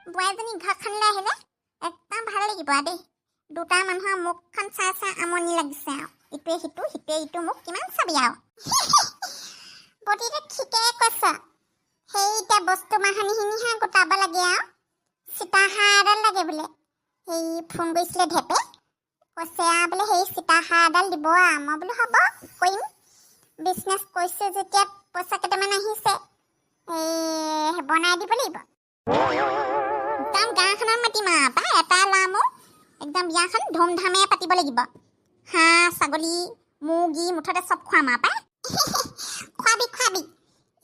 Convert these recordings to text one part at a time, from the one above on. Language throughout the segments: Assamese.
বোৱাৰীজনী ঘৰখনলৈ আহিলে একদম ভাল লাগিব আৰু দেই। দুটা মানুহৰ মুখখন চাই চাই আমনি লাগিছে আৰু। ইটোৱে সিটো, সিটোৱে ইটো মুখ কিমান চাবি আৰু। বটিটো ঠিকেই কৈছ। সেই এতিয়া বস্তু বাহানিখিনিহে গোটাব লাগে আৰু। চিতাহাৰ এডাল লাগে বোলে। সেই ফোন কৰিছিলে ঢেপে, কৈছে আৰু বোলে সেই চিতাহাৰ এডাল দিব আৰু। মই বোলো হ'ব, কৰিম। বিজনেছ কৰিছোঁ যেতিয়া পইচা কেইটামান আহিছে, এই বনাই দিব লাগিব। একদম গাঁওখনত মাতিম আৰু পাই। এটা ল'ৰা মোৰ, একদম বিয়াখন ধুমধামে পাতিব লাগিব। হাঁহ, ছাগলী, মুৰ্গী, মুঠতে চব খুৱাম আৰু পাই। খুৱাবি খুৱাবি,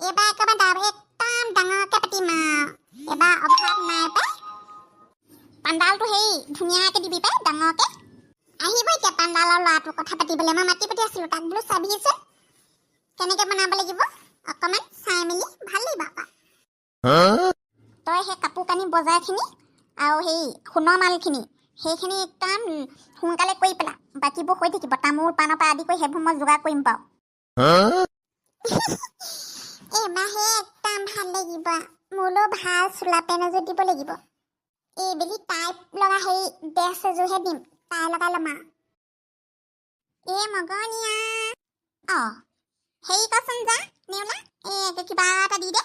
এইবাৰ একেবাৰে একদম ডাঙৰকে পাতিম আৰু। এইবাৰ অভাৱ নাই পাই। পাণ্ডালটো সেই ধুনীয়াকে দিবি পাই, ডাঙৰকে। আহিব এতিয়া পাণ্ডালৰ ল'ৰাটো কথা পাতিবলৈ। মই মাতি পঠিয়াইছিলোঁ তাক, বোলো চাবিচোন কেনেকে বনাব লাগিব, অকণমান চাই মেলি ভাল লাগিব আকৌ। তই সেই কাপোৰ কানি বজাৰখিনি আৰু সেই সোণৰ মালখিনি, সেইখিনি একদম সোনকালে কৰি পেলা। বাকীবোৰ হৈ থাকিব। তামোল পাণৰ পৰা আদি কৰি সেইবোৰ মই যোগাৰ কৰিম বাৰু। এইবাৰহে একদম ভাল লাগিব। মোলৈও ভাল চোলা পেণ্ট এযোৰ দিব লাগিব। এইবেলি টাই লগা সেই ড্ৰেছ এযোৰহে দিম, টাই লগাই ল'ম আৰু। এ মগনীয়া, অঁ, হেৰি কচোন, যা নেওলা, এই কিবা এটা দি দে।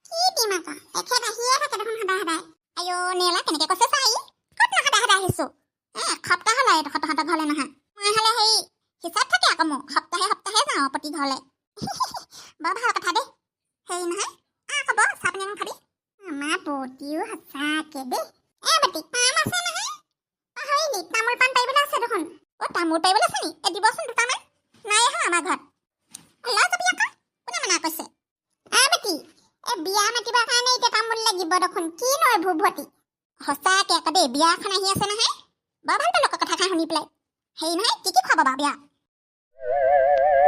কি দিম আকৌ? এখেত আহিয়ে থাকে দেখোন সদায় সদায়। আইঅ নেওলা, কেনেকে কৈছে চা। ই ক'তনো সদায় সদায় আহিছো? এ এসপ্তাহ হ'ল এডোখৰ তহঁতৰ ঘৰলৈ নহয়। মই হ'লে সেই হিচাপ থাকে আকৌ মোৰ, সপ্তাহে সপ্তাহে যাওঁ প্ৰতি ঘৰলৈ। বৰ ভাল কথা দেই। হেৰি নহয়, আহ ক'ব, চাহ পানী অকণ খাবি? আমাৰ বৌটিও সঁচাকে দেই। এ বেটি, কাম আছে নহয়, পাহৰিলি? তামোল পাণ পাৰিবলৈ আছে দেখোন। অ' তামোল পাৰিবলৈ আছে নি? এ দিবচোন দুটামান। নাই আহা আমাৰ ঘৰত। লৈ যাবি আকৌ, কোনে মানা কৈছে? আ বেটি, এ বিয়া মাতিবৰ কাৰণে এতিয়া তামোল লাগিব দেখোন। কি নৈ ভূভতি সঁচাকে আকৌ দেই। বিয়া এখন আহি আছে নহয়। বৰ ভাল পালোঁ আকৌ কথাষাৰ শুনি পেলাই। হেৰি নহয়, কি কি খুৱাব বাৰু বিয়া?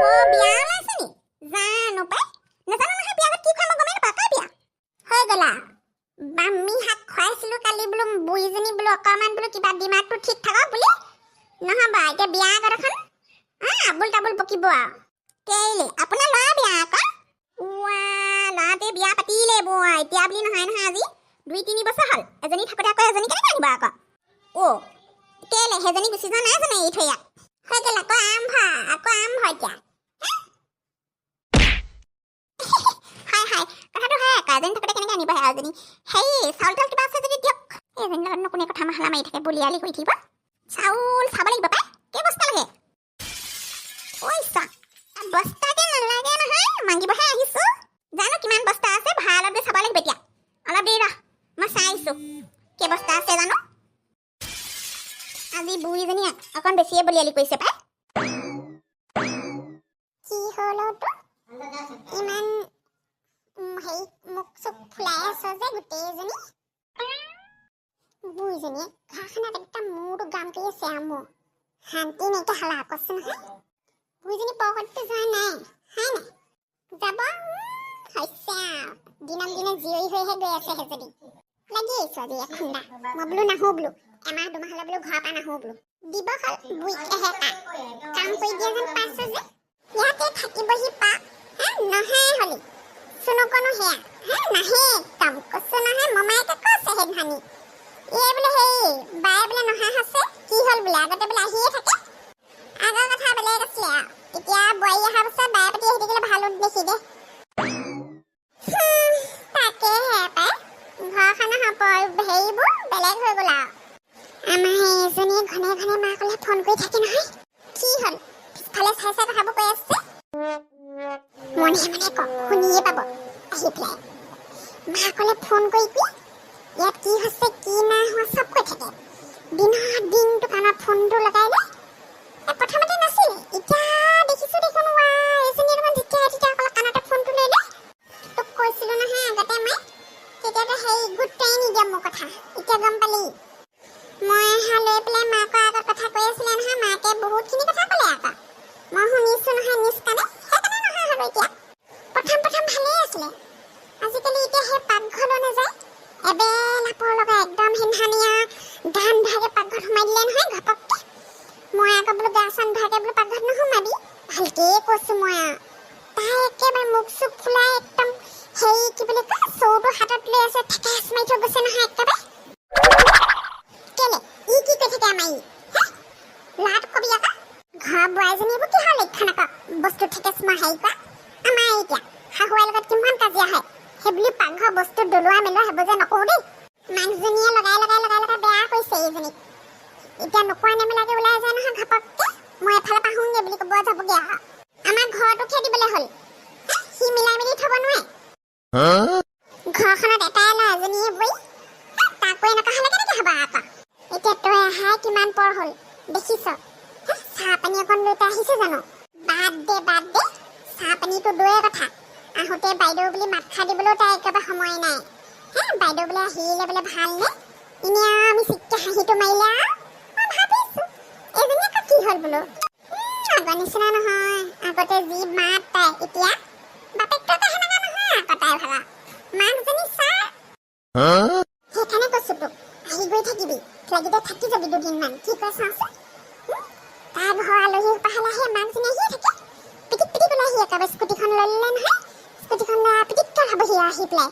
অ' বিয়া ওলাইছে নি? জানো পাই, নাজানো নহয়। বিয়া ঘৰত কি খুৱাম মই গমেই নাপাওঁ। কাৰ বিয়া হৈ গ'লা? বামি শাক খুৱাইছিলো কালি। বোলো বুঢ়ীজনী বোলো অকণমান বোলো কিবা দিমাগটো ঠিক থাকক বুলি। নহ'ব, এতিয়া বিয়া আগত এখন আবুল তাবুল পকিব আৰু। কেইলে আপোনাৰ ল'ৰা বিয়া আকৌ। উৱা, ল'ৰাটোৱে বিয়া পাতিলে বোৱা। এতিয়া বুলি নহয় নহয়, আজি 2-3 বছৰ হ'ল। এজনী থাকোঁতে আকৌ এজনী কেনেকৈ আনিব আকৌ? অ' কেলে সেইজনী গুচি যোৱা নাই জানো এৰি থৈ ইয়াত? হৈ গ'ল, আকৌ আৰম্ভ, আকৌ আৰম্ভ এতিয়া। হয় হয়, কথাটো হয় আকৌ। এজনী থাকোঁতে কেনেকৈ আনিব সেই এজনী? হেৰি, চাউল তাউল কিবা আছে যদি দিয়ক। এইজনীৰ লগত কোনে কথা মাহালা মাৰি থাকে, বলিয়ালি কৰি থাকিব। চাউল চাব লাগিব পাই, কেইবস্তা লাগে? ঐ চা, বস্তাকে নালাগে নহয়, মাগিবহে আহিছো। জানো কিমান বস্তা আছে, ভালতে চাব লাগিব এতিয়া। অলপ দেৰি ৰহ, মই চাই আহিছো কেইবস্তা আছে জানো। আজি বুঢ়ীজনীয়ে অকণ বেছিয়ে বলিয়ালি কৰিছে পাই। কি হ'ল অ' তোৰ? ইমান হেৰি মুখ চুখ ফুলাই আছ যে গোটেইজনী? বুঢ়ীজনীয়ে ঘৰখনত একদম মূৰটো গাম কৰি আছে আৰু। মোৰ শান্তি নাইকিয়া হ'ল আৰু, কৈছো নহয়। বুঢ়ীজনী পকতটো যোৱা নাই, হয় নাই? যাব হৈছে আৰু, দিনক দিনে জীয়ৰী হৈহে গৈ আছে সেইজনী। লাগি আহিছো আজি এখুন্দা। মই বোলো নাহো বোলো, এমাহ দুমাহলৈ বোলো ঘৰৰ পৰা নাহো বোলো। দিব হ'ল বুঢ়ীক এহেকা। কাম কৰি দিয়া যেন পাইছো যে ইয়াতে থাকিবহি পা হে নহে হলি চুনুকনো সেয়া হে নাহে একদম, কৈছো নহয়। মমায়েকে কৈছে সেইদিনাখনি এই বোলে সেই বায়ে বোলে নহা হৈছে, কি হ'ল বোলে? আগতে বোলে আহিয়ে থাকে। আগৰ কথা বেলেগ আছিলে আৰু। এতিয়া বোৱাৰী অহাৰ পাছত বায়ে পাতি আহি থাকিলে ভালো দেখি দে। তাকেহে পাই, ঘৰখনৰ হেৰিবোৰ বেলেগ হৈ গ'ল আৰু। আমাৰ সেই এজনীয়ে ঘনে ঘনে মাকলৈ ফোন কৰি থাকে নহয়। কি হ'ল, পিছফালে চাই চাই কথাবোৰ কৈ আছে? মনে মনে ক, শুনিয়ে পাব আহি পেলাই। মাকলৈ ফোন কৰি কৰি ইয়াত কি হৈছে, কি নাই হোৱা চব কৈ থাকে। দিনৰ দিনটো কাণত ফোনটো লগাই লয়। প্ৰথমতে নাছিল, এতিয়া দেখিছো দেখোন। ৱা, এইজনী দেখোন যেতিয়া তেতিয়া অকল কাণতে ফোনটো লৈ লয়। তোক কৈছিলো নহয় আগতে মই, তেতিয়াতো সেই গুৰুত্বই নিদিয়া মোৰ কথা। এতিয়া গম পালি? মই অহা লৈ পেলাই মাকৰ আগত কথা কৈ আছিলে নহয়। মাকে বহুতখিনি কথা ক'লে আকৌ, মই শুনিছো নহয় নিজ কাণে। সেইকাৰণে নহা হ'লো এতিয়া। প্ৰথম প্ৰথম ভালেই আছিলে, আজিকালি এতিয়া সেই পাকঘৰলৈ নাযায়। এবেলা পৰ লগা একদম সেইদিনাখনি আৰু গান ধোৱাকে পাকঘৰত সোমাই দিলে নহয় ঘপককে। মই আকৌ বোলো গা চান ধোৱাকে বোলো পাকঘৰত নোসোমাবি, ভালকে কৈছো মই আৰু। তাই একেবাৰে মুখ চুখ ফুলাই একদম হেৰি কি বুলি কয়, চৰুটো হাতত লৈ আছে, ঠেকেচ মাৰি থৈ গৈছে নহয় একেবাৰে। হেৰি কৰা। আমাৰ এতিয়া শাহুৱাৰ লগত কিমান কাজিয়া হয়, সেইবুলি পাকঘৰ বস্তু দলোৱা মেলোৱা সেইবোৰ যে নকৰোঁ দেই। মাকজনীয়ে লগাই লগাই লগাই লগাই বেয়া কৰিছে এইজনীক। এতিয়া নোকোৱা নেমেলাকে ওলাই যায় নহয় ঘপককে, মই এফালৰ পৰা আহোঁগে বুলি ক'ব যাবগে আৰু। আমাৰ ঘৰটো খেদিবলৈ হ'ল, সি মিলাই মেলি থ'ব নোৱাৰে। ঘৰখনত এটাই ল'ৰা, এজনীয়ে বোৱাৰী, তাকো এনেকুৱা হ'লে কেনেকে হ'ব আকৌ? এতিয়া তই আহাই কিমান পৰ হ'ল দেখিছ? চাহ পানী অকণ লৈ তই আহিছে জানো? বাদ দে, বাদ দে, চাহ পানীটো দূৰৰে কথা। আহোঁতে বাইদেউ বুলি মাত খা দিবলৈও তাই একেবাৰে সময় নাই। হে বাইদেউ বোলে আহিলে বোলে ভালনে এনেই আৰু, আমি চিককে হাঁহিটো মাৰিলে আৰু মই ভাবিছো এইজনী আকৌ কি হ'ল বোলো। আগৰ নিচিনা নহয়। আগতে যি মাত তাই, এতিয়া বাপেকটো আকৌ সেনেকুৱা নহয় আকৌ তাই ভাবা মাকজনী ছাৰ। সেইকাৰণে কৈছো তোক, আহি গৈ থাকিবি, লাগিতে থাকি যাবি দুদিনমান। কি কয় চাওঁচোন। তাৰ ঘৰৰ আলহী সোপা হ'লে আহে, মাকজনী আহিয়ে থাকে। পিটিক পিটিক ওলাই আহি একেবাৰে স্কুটিখন লৈ ল'লে নহয়, স্কুটিখন লৈ পিটিককে ভাবহি আহি পেলাই।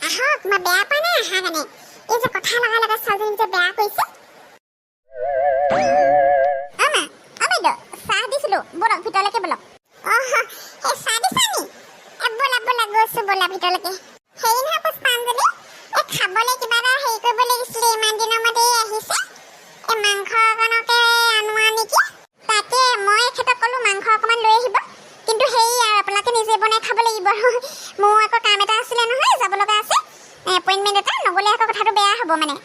আহক, মই বেয়া পোৱা নাই অহা কাৰণে। এই যে কথা লগাই লগাই ছোৱালীজনীক যে বেয়া কৰিছে। অ মা, অ বাইদেউ, চাহ দিছিলো, ব'লক ভিতৰলৈকে ব'লক। অ সেই চাহ দিছা নি? এ ব'লা ব'লা, গৈছো, ব'লা ভিতৰলৈকে। হেৰি নহয় পুষ্পাঞ্জলি, এই খাবলৈ কিবা এটা হেৰি কৰিব লাগিছিলে। ইমান দিনৰ মূৰত এই আহিছে, এই মাংস অকণকে আনোৱা নেকি? তাকে মই এখেতক ক'লো মাংস অকণমান লৈ আহিব, কিন্তু হেৰি আৰু আপোনালোকে নিজে বনাই খাব লাগিব। মোৰ আকৌ কাম এটা আছিলে নহয়, যাব লগা আছে এপইণ্টমেণ্ট এটা, নগ'লে আকৌ কথাটো বেয়া হ'ব মানে।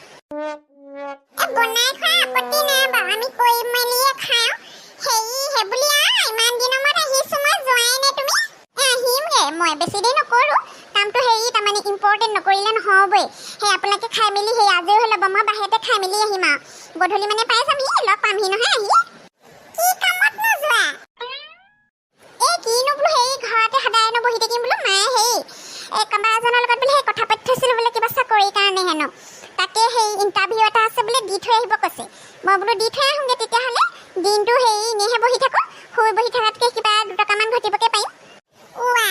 এ বনাই খোৱা আপত্তি নাই বাৰু, আমি কৰি মেলিয়ে খাওঁ। হেৰি সেইবুলি আৰু ইমান দিনৰ মূৰত আহিছো মই, যোৱাই নাই তুমি। এ আহিমগে মই, বেছি দেৰি নকৰোঁ। কামটো হেৰি তাৰমানে ইম্পৰ্টেণ্ট, নকৰিলে নহ'বই। সেই আপোনালোকে খাই মেলি সেই আজৰি হৈ ল'ব, মই বাহিৰতে খাই মেলি আহিম আৰু গধূলি মানে পাই যামহি, লগ পামহি নহয় আহি। কি কামত নোযোৱা? এই কিনো বোলো, হেৰি ঘৰতে সদায়নো বহি থাকিম বোলো। মায়ে হেৰি এই কোনোবা এজনৰ লগত বোলে সেই কথা পাতি থৈছিলোঁ বোলে, কিবা চাকৰিৰ কাৰণে হেনো। তাকে সেই ইণ্টাৰভিউ এটা আছে বোলে, দি থৈ আহিব কৈছে। মই বোলো দি থৈ আহোঁগে তেতিয়াহ'লে। দিনটো হেৰি এনেইহে বহি থাকোঁ, শুই বহি থকাতকৈ কিবা দুটকামান ঘটিবকে পাৰিম। উৱা,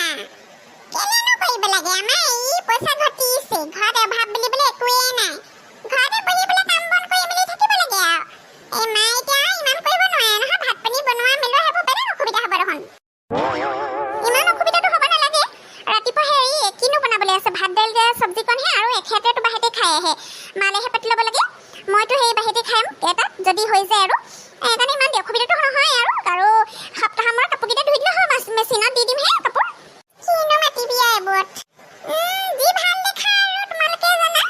কেলেনো কৰিব লাগে? আমাৰ এই পইচা ঘটিছে, ঘৰত অভাৱ বুলিবলৈ একোৱেই নাই। ঘৰতে বহি পেলাই কাম বন কৰি মেলি থাকিব লাগে আৰু। এই মায়ে এতিয়া ইমান কৰিব নোৱাৰে নহয়, ভাত পানী বনোৱা মেলোৱা সেইবোৰ বেলেগ অসুবিধা হ'ব দেখোন। ইমান অসুবিধাটো হ'ব নালাগে। ৰাতিপুৱা হেৰি কিনো বনাবলৈ আছে? ভাত দাইল যে চব্জিকণহে আৰু এখেতেতো বাহিৰতে খাই আহে, মালেহে পাতি ল'ব লাগে। মইতো সেই বাহিৰতে খাম এটাত যদি হৈ যায় আৰু, সেইকাৰণে ইমান অসুবিধাটো নহয় আৰু। আৰু সপ্তাহৰ মূৰত কাপোৰকেইটা ধুই দিলে হয়, মেচিনত দি দিমহে কাপোৰ। কিনো মাতিবি আৰু এইবোৰত। যি ভাল দেখা আৰু তোমালোকে জানা।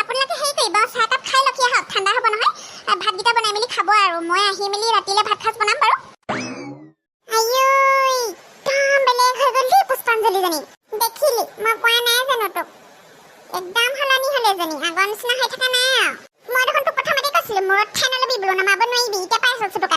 আপোনালোকে হেৰি কৰিব, চাহ একাপ খাই লওক, আহক, ঠাণ্ডা হ'ব নহয়। ভাতকেইটা বনাই মেলি খাব আৰু মই আহি মেলি ৰাতিলৈ ভাত সাজ বনাম বাৰু। আইঐ, একদম বেলেগ হৈ গ'ল দেই পুষ্পাঞ্জলিজনী। দেখিলি, মই কোৱা নাই জানো তোক? একদম সলনি হ'ল এজনী, আগৰ নিচিনা হৈ থকা নাই আৰু। মই দেখোন তোক প্ৰথমতে কৈছিলো মূৰত ঠাই নল'বি বোলো, নমাব নোৱাৰিবি। এতিয়া পাইছ চুটুকাটো।